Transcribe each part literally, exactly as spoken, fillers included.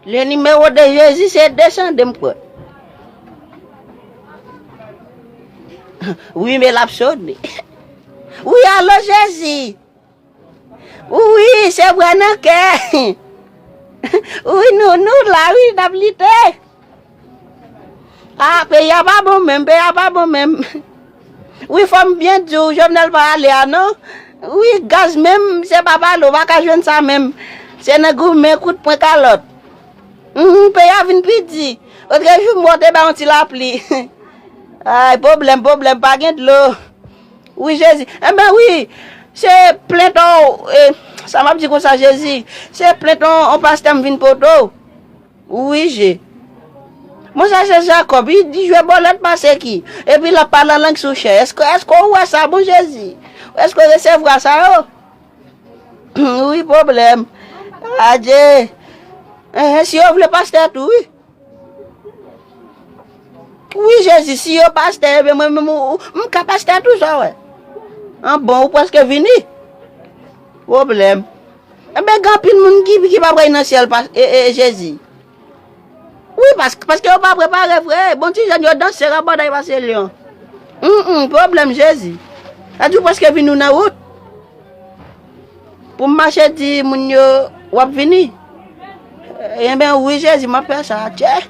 Le nimewo de Jezi se de san de m kwè. Wi, men l ap sone. Wi, alo Jezi. Wi, se bra nan kè. Wi, nou, nou la, wi, n ap lite. Ah, peyi a pa bon menm, peyi a pa bon menm. Wi, fò m byen di w, Jovenel pa ale a non. Wi, gaz menm, se pa pale, w pa ka jwenn sa menm. Se nan goumen, kout pwen, kalòt. Humm, peyi a vin pi di. Otrejou m wè w te bay yon ti lapli. Ay, pwoblèm, pwoblèm, pa gen dlo. Wi, Jezi. Enben, wi, se plent on, e, sa m ap di konsa, Jezi. Se plent on, on pastè m vin pote w. Wi, Je. Bon, sa se Jakòb, li di jwe bòlèt pase ki. Epi l ap pale an lang sou chè. Èske, èske w wè sa, bon Jezi? Èske w resevwa sa yo? Wi, pwoblèm. Adje. Enhen, si yo vle pastè tou, wi. Wi, Jezi, si yo pastè, ebyen mwen menm, ou, ou, m ka pastè tou, sa w wè. An bon, ou prèske vini. Pwoblèm. Enben, gen anpil moun ki, ki pa pral nan syèl, pa, e, e, Jezi. Wi, pas-, paske yo pa prepare vre. Bon, ti jèn yo danse rabòday pase lyon. Humm, pwoblèm, Jezi. Sa di w prèske vini, ou nan wout. Pou m mache di moun yo, w ap vini. Enben, wi, Jezi, m ap fè sa. Tchè.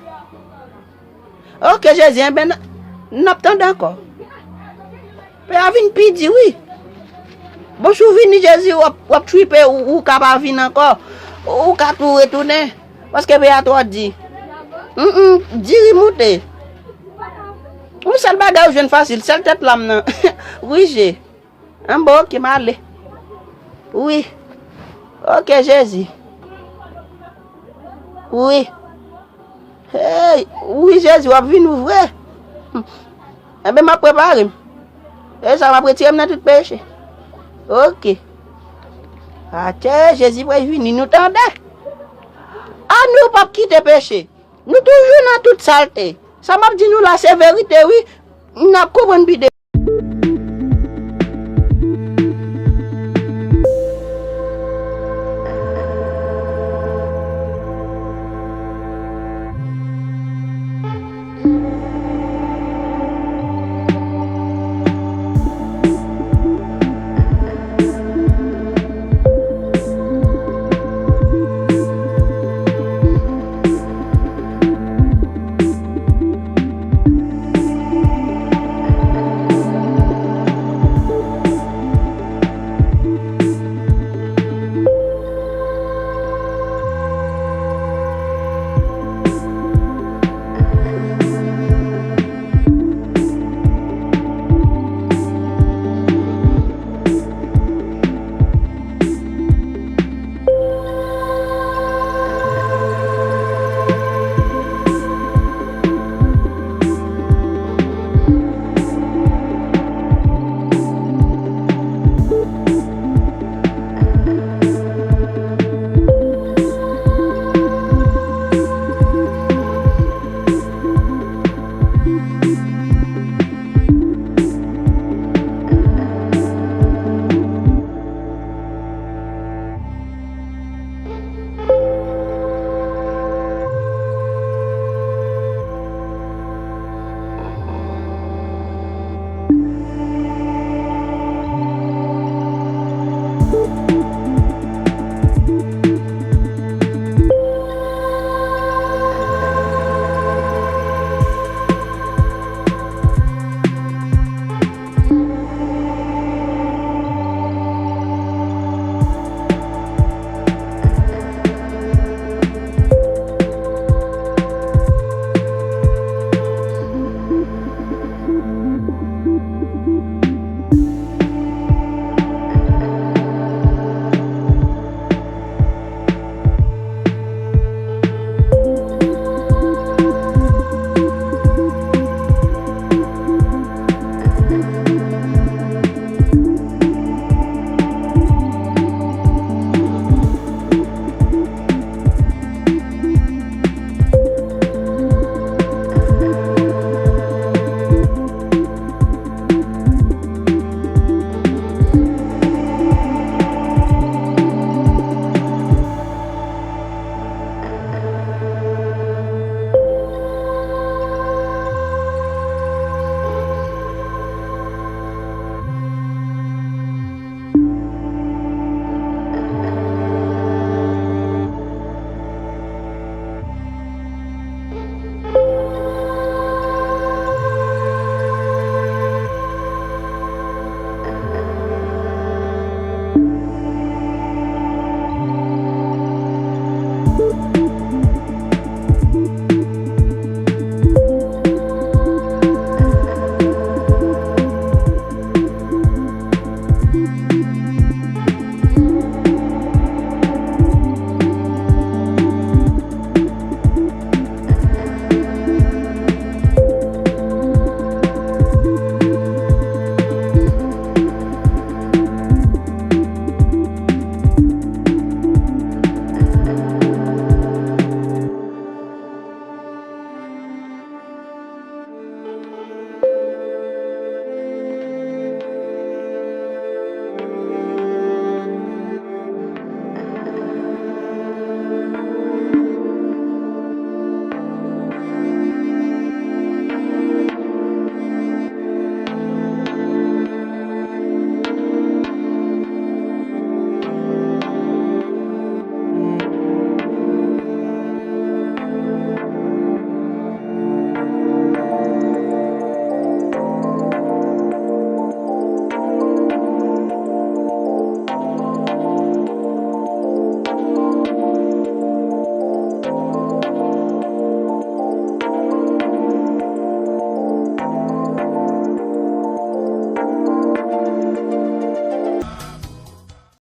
Oke, Jezi, enben, n, n ap tande ankò. Peyi a vin pi di, wi. Bon, si w vini, Jezi, w ap, w ap tripe, ou, ou ka pa vin ankò. Ou ka tou retounen. Paske peyi a twò di. Humm, diri moute. Yon sèl bagay ou jwenn fasil, sèl tèt lam nan. Wi, Je. An bon, oke, m ale. Wi. Oke, Jezi. Wi. Hey, wi, Jezi, w ap vin ou vre? Enben, m ap prepare m. E sa, m ap retire m nan tout peche. Oke. Atè, Jezi pral vini, nou tande. A nou p ap kite peche. Nou toujou nan tout salte. Sa m ap di nou la, se verite, wi. N ap konprann pi de